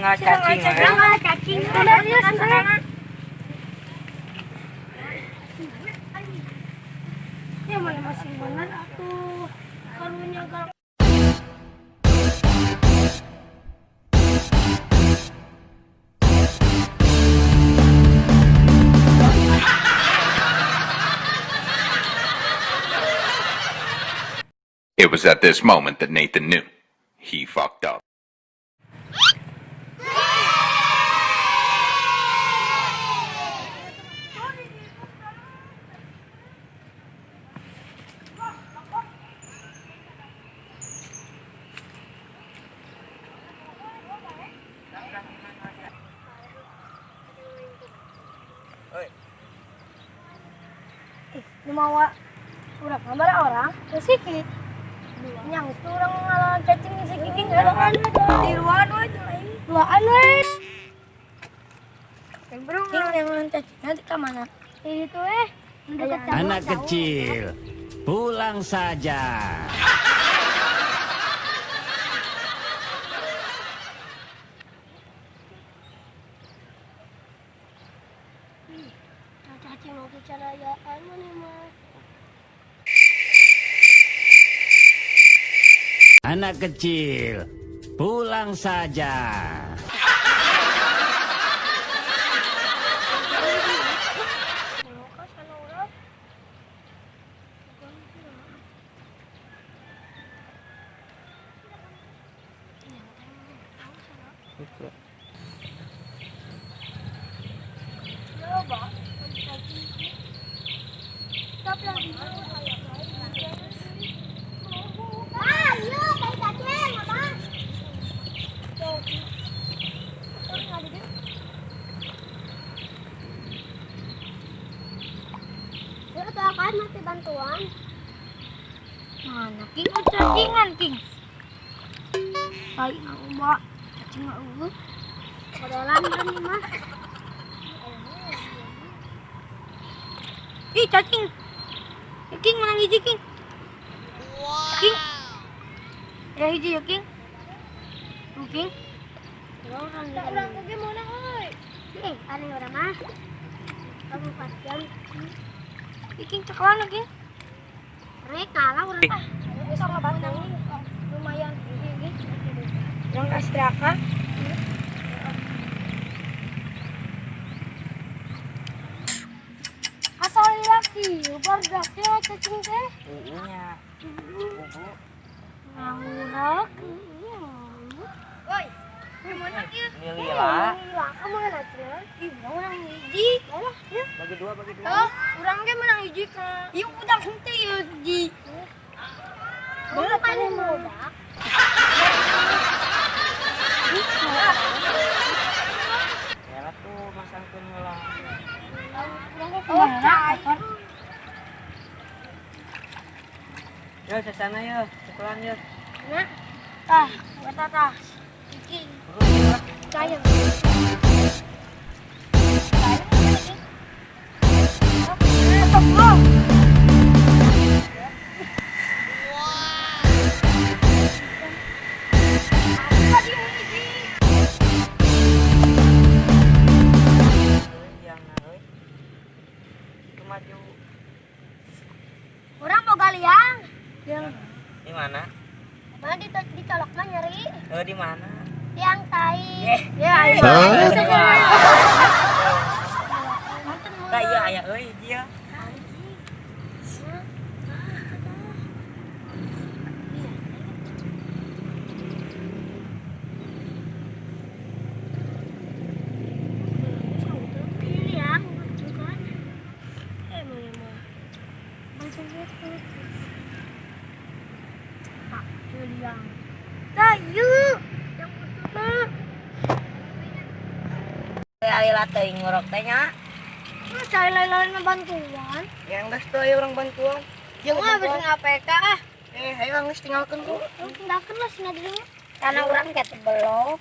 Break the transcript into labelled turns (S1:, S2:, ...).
S1: Urang cacing.
S2: Urang cacing. Udah sana. Ya mana masih bener atuh. Karunya galak.
S3: It was at this moment that Nathan knew. He fucked up.
S1: Oi.
S2: Mawa urang gambar orang ke sikit. Yang itu orang ngalah cacing si King di ruangan we duaan we. King yang cacing nanti ke mana? Itu
S4: Anak kecil, pulang saja.
S2: Cacing mau kecarayaan mana mah.
S4: Anak kecil, pulang saja.
S5: Mati bantuan.
S2: Mana King? Oh, cacingan King. Tai ngomba, cacing eueuh.
S5: Kodolan meureun mah.
S2: Ih, cacing. King menang hiji King. Wow. King. Ya hiji ya King. Tuh King.
S5: Urang oge meunang euy. Eh, ari urang mah. Kamu pasien.
S2: King ceklan lagi.
S5: Rek kalah urang ah.
S2: Lumayan ini. Urang astraka.
S5: Asal laki, barudak teh cacing teh.
S1: Heeh nya. Bubu.
S5: Ngawurak.
S2: Woi, gimana kieu?
S1: Lila.
S5: Lila ka mana cenah?
S2: Ih, urang hiji.
S5: Lah, ya.
S1: Bagi dua, bagi dua.
S2: Oh, urang ge menang hiji ka. Ieu udah henteu ieu hiji.
S5: Baru paling budak.
S1: Ya tuh masangkeun heula.
S2: Oh, cai.
S1: Yo sasana yo, sekolah yo.
S5: Nah, tah, eta tah. Iki. Cai. Orang boga liang.
S2: Liang.
S1: Di mana?
S5: Mana dicolok mah nyeri.
S1: Di mana?
S5: Liang tai.
S2: Ya, ayo.
S1: Tah ieu aya euy dia.
S5: Liang bukan.
S2: Liang.
S5: Tayu. Yang pertama.
S1: Lila teuing ngorok teh nya.
S5: Mah cai lain-lain mah bantuan.
S6: Yang geus teu aya urang bantuan.
S2: Jeung mah geus ngapk ah.
S6: Ayo geus tinggalkeun ku.
S5: Tinggalkeun lah sina dulu.
S2: Karena urang teh belok.